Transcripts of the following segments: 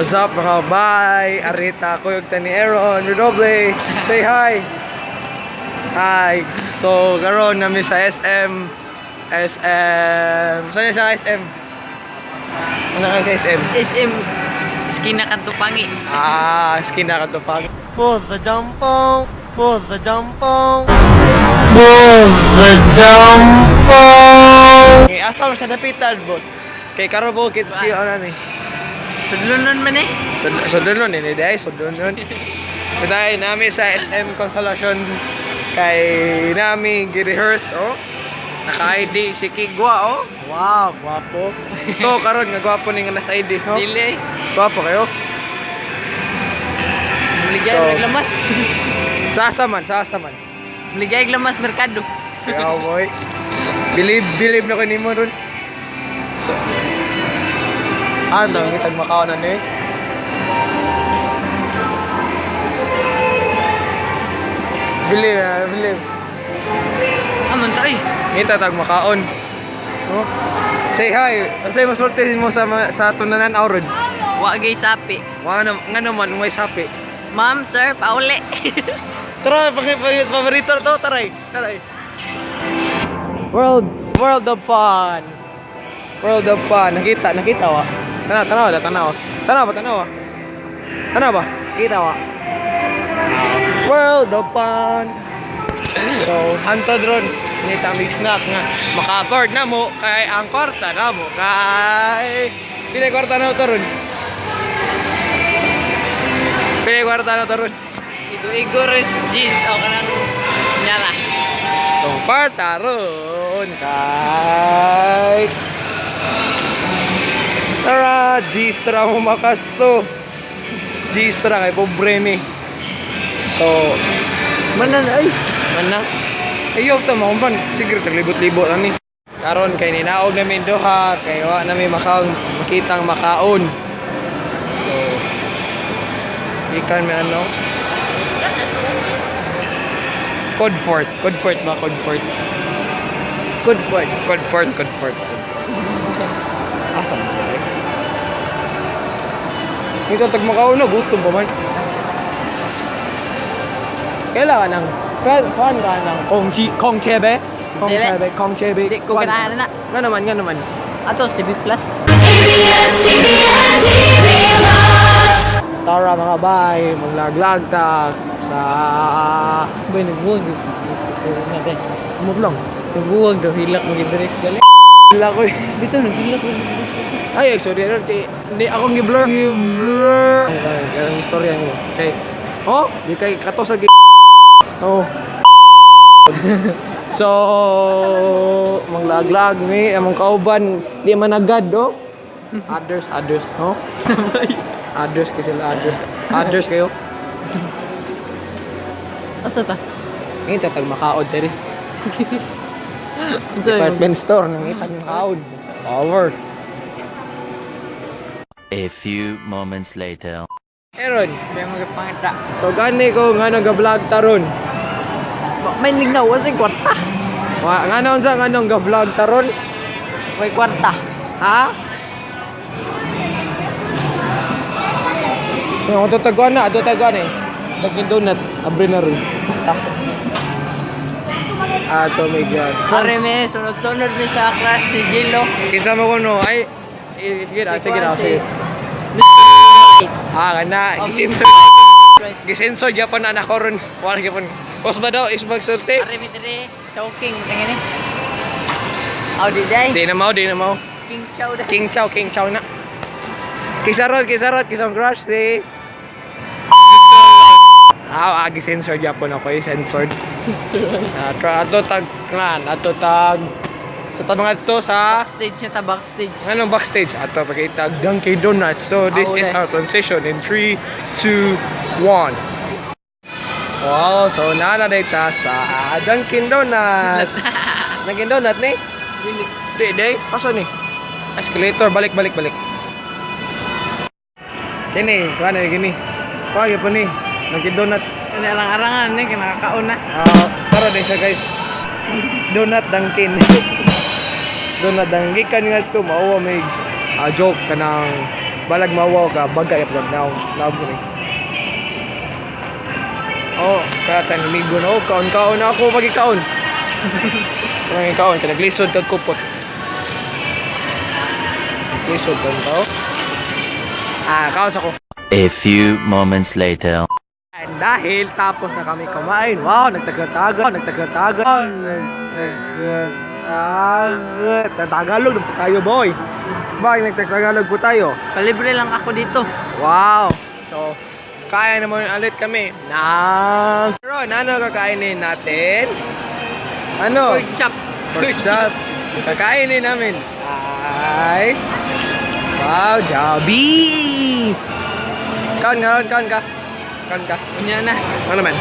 What's up, mga bay? Arita, kuyog ta ni Aaron Redoble. Say hi. Hi. So, karon nami sa SM. SM. Saan sa SM? Ano ka sa SM? SM Skina Kantupangi. Ah, skin na ka to pag. Pause for jumpong. Pause for jumpong. Pause for jumpong. Eh, asa man siya dapitan, boss? Kay karon kit kay ano ni. Sudlonon man eh. So, so doon nun, eh, dahil so doon nun. Dahil nami sa SM Consolation kay nami gi-rehearse, oh. Naka-ID si Kigwa, oh. Wow, gwapo. To karon nga gwapo ni nga nasa ID, oh. Dili eh. Gwapo kayo. Muligay So- naglamas. Sasa man, sasa man. Muligay lamas merkado. Yeah, boy. Believe, believe na ko nimo ron. So, ano, so, ngitag Macau na ni? Believe, ah, believe. Amon ta eh. Ngita tag makaon. Oh. Say hi. Say masulti mo sa sa tunanan awron. Wa gay sapi. Wa na nga naman may sapi. Ma'am, sir, pauli. Tara, paborito to, taray. Taray. World World of Fun. World of Fun. Nakita, nakita wa. Tanaw, tanaw, da, tanaw. Tanaw ba, tanaw? Tanaw ba? Kita wa. World of Fun. So, hantod ron. Nita mig snack nga. Maka-afford na mo kay ang kwarta na mo kay pila kwarta na to ron. Pila kwarta na to ron. Igo-igo res jeez o kanang nyala. Tong kwarta ron kay tara, Gistra mo makasto. Gistra kay pobre mi. So, Manan ay. man na. Ayaw ta maumpan. Sige, taglibot-libot ani. Karon kay ninaog namin duha kay wa nami makaon, makitang makaon. So, ikan may ano? Codfort. Codfort ba? Codfort. Good for. Codfort, Codfort, Codfort. Asa man siya eh? Ito tag makaon na gutom pa man. Kailangan ng fan fan ka ng Kong Chi Kong Chebe. Kong Dili. Chebe, Kong Chebe. Di ko ganahan na. Nga naman, nga naman. Atos TV Plus. Tara mga bay, maglaglag ta sa Boy nagbuwag na day. Move lang. Nagbuwag daw hilak mo gidres gali. Wala ko eh. Dito naghilak mo. Ay, sorry, ano, di, di akong gi-blur. Gi-blur. Okay, ang istorya niyo. Okay. Oh, di kay kato sa gi. Oh. So, manglaglag mi among kauban, di man agad do. Others, others, no? Others kasi sila, others. Others kayo. Asa ta? Ngayon tatag makaod diri. Unsa yun? Department store nang itag makaod. Power. A few moments later. Aaron, Kaya mo gipangita. to gani ko nga nag-vlog taron. May lingnaw wa kwarta. Wa nga na unsa nga nang ga-vlog taron? May kwarta. Ha? Yung ato taguan na, ato taguan eh. Dunkin Donut, abre na ron. Ta. Ato my God. Are me sunod-sunod mi sa crush si Gilo. Kinsa mo kuno? Ay, eh, sige na, sige na, sige. Ah, kana, gisensor. Gisensor gyapon na nako ron. Wala gyapon. Pos ba daw is magsulti? Are mi diri choking tingin ni. Aw di day. Di na mao, di na mao. King Chow day. King Chow, King Chow na. Kisarot, kisarot, kisang crush si. Ah, agi censored yapon ako, eh, censored. Ah, ato tag clan, ato tag sa tanong ato sa Backstage na ta backstage. anong backstage ato pagkita Dunkin Donuts. So this Ah, is uli. our transition in 3 2 1. Wow, so nana ta sa Dunkin Donut. Dunkin Donut ni? Dili. Di, di. Asa ni? Escalator, balik, balik, balik. Kini, kuha na kini. Kuha gyud po ni. Dunkin Donut. Ano arang-arangan ni kinakakaon na. Ah, tara din siya guys. Donut Dunkin. Donut Dunkin. Gikan nga to mao may joke kanang Balag mawaw ka, bagay pag naog, naog ni. Oh, kaya tayo namigo na. Oh, kaon-kaon na ako, pagikaon. Pagikaon, kaya naglisod kag kupot. Naglisod kag tao. Ah, kaon sa ko. A few moments later. And dahil tapos na kami kumain, wow, nagtaga-taga, nagtaga-taga, nagtaga Tagalog na po tayo, boy. Bakit nagtatagalog po tayo? Palibre lang ako dito. Wow! So, kaya naman ulit kami ng... Ron, ano kakainin natin? Ano? Pork chop. Pork chop. Kakainin namin ay... Wow, Jabi! Kaon ka, Ron, kaon ka. Kaon ka. Unya na. Ano naman?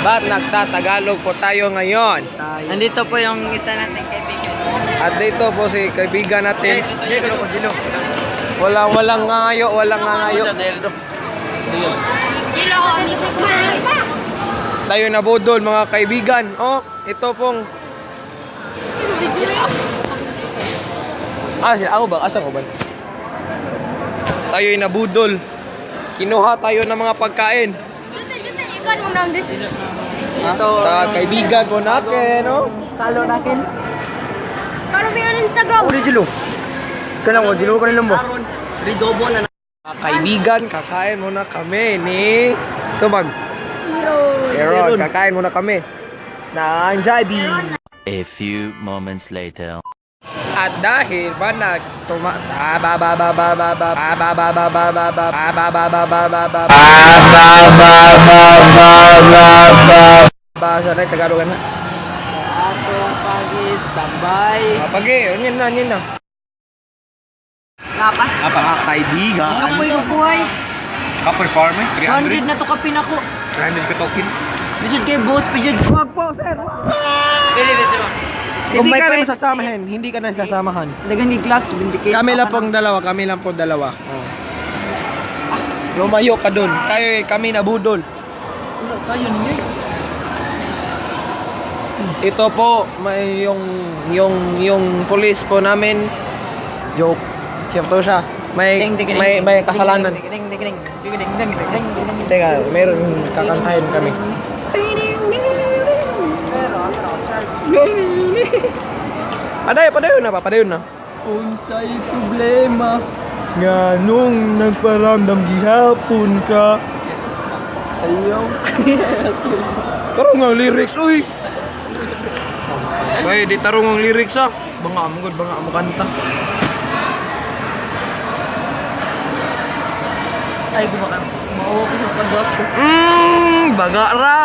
Ba't nagtatagalog po tayo ngayon? Nandito po yung isa nating kaibigan. At dito po si kaibigan natin. Walang walang ngayo, walang ngayo. Dilo ko, amigo kumain pa. Tayo nabudol, mga kaibigan. Oh, ito pong Ah, sila ako ba? Asa ko ba? Tayo'y nabudol. Kinuha tayo ng mga pagkain. Jute, jute, ikaw mo nang Ito. Sa kaibigan po natin, no? Talo natin. Para may on Instagram. Ridobo na. Mga kaibigan, kakain muna kami ni Tubag. Aaron, kakain muna kami ng Jollibee. A few moments later. At dahil ba nag tuma ah, ba ba ba ba ba ba ah, ba ba ba ba ba ba ah, ba ba ba ba ba ba ba ba ba ba ba ba ba sa na Tagalog na. Atong pag-standby. Ah, pagi, yun na, yun na. Napa? Mga kaibigan. Kapoy ko buhay. Kapoy farm eh, 100 300. na to kapin ako. 300 ka token. Bisod kay boss, bisod. Wag po, sir. Pili, bisod mo. Hindi ka na sasamahan, hindi ka na sasamahan. Dagan ni class, vindicate. Kami lang pong dalawa, kami lang pong dalawa. Oh. Lumayo ka dun. Tayo eh, kami nabudol. Wala tayo niya. Ito po, may yung police po namin. Joke. Siya to siya. May may kasalanan. Teka, meron kakantahin kami. Padayon, padayon na pa, padayon na. Unsay problema nga nung nagparamdam gihapon ka. Ayaw. Tarong ang lyrics, uy! Ay, di tarong ang lyrics ah. Banga mo gud, banga mo kanta. Ay, gumaka. Mao ko sa pagwapo. Baga ra.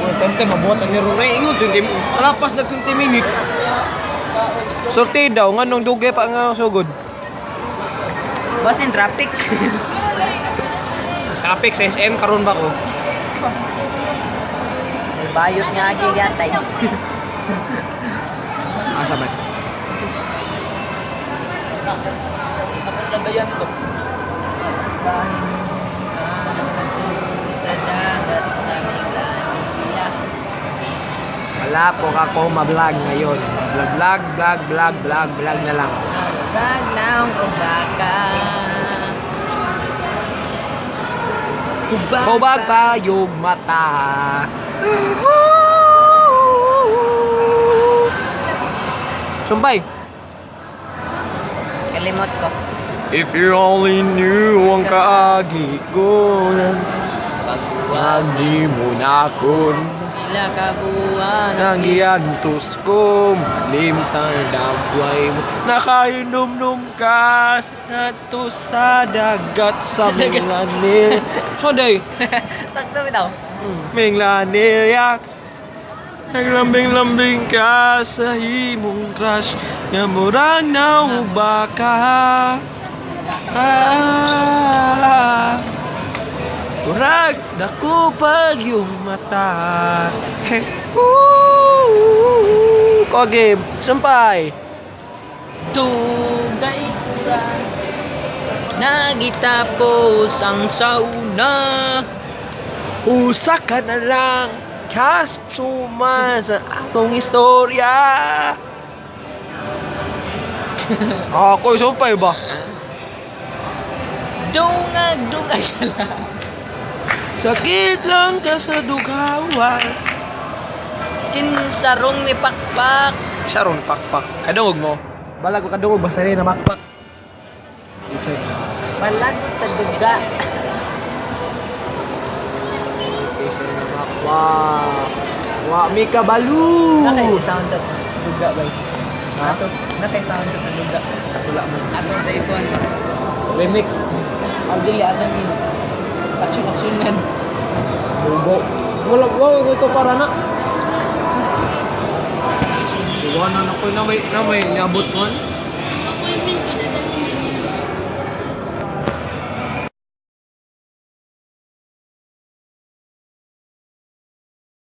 Oh, tante mabuhat ang laro na ingon 20 kalapas na 20 minutes. Sorte daw nganong dugay pa nga sugod. Basin traffic. Traffic sa SM karon ba ko? May bayot nga agi gatay. Asa man? Sa dagat sa Miglandia. Wala po ako ma-vlog ngayon. Vlog, vlog, vlog, vlog, vlog, vlog na lang. Bagnaong og baka. Hubag. Hubag pa yung mata. Sumbay. Kalimot ko. If you only knew ang kaagi ko Pagbuwag Lagi mo na akon ila ka buwan. Nang giantos ko Malimtang dagway mo Nakainom-nom ka Sa sa dagat sa Minglanil. Sunday. Sakto bitaw. Minglanilya. Naglambing-lambing ka sa imong crush nga murang nauba ka. Ah, murag dako pag yung mata. Hey, ooh, Koge, sumpay. Dugay kura. Nagitapos ang sauna. Usa ka na lang kasuman sa atong istorya. Ako, sumpay ba? Dungag, dungag ka lang. Sakit lang ka sa dugawan. Kinsarong ni Pakpak. Sharon pakpak. Kadungog mo. Balag ko kadungog basta rin na makpak. Malagot sa duga. Isa na makpak. Wa mi kabalu. Nakay sound sa duga bay. Ato, nakay sound sa duga. Wala man. Ato na ikon. Remix. Or dili atong i action actionan. Bugo. Wala wa ko ito para na. Wala na ko na may niabot man.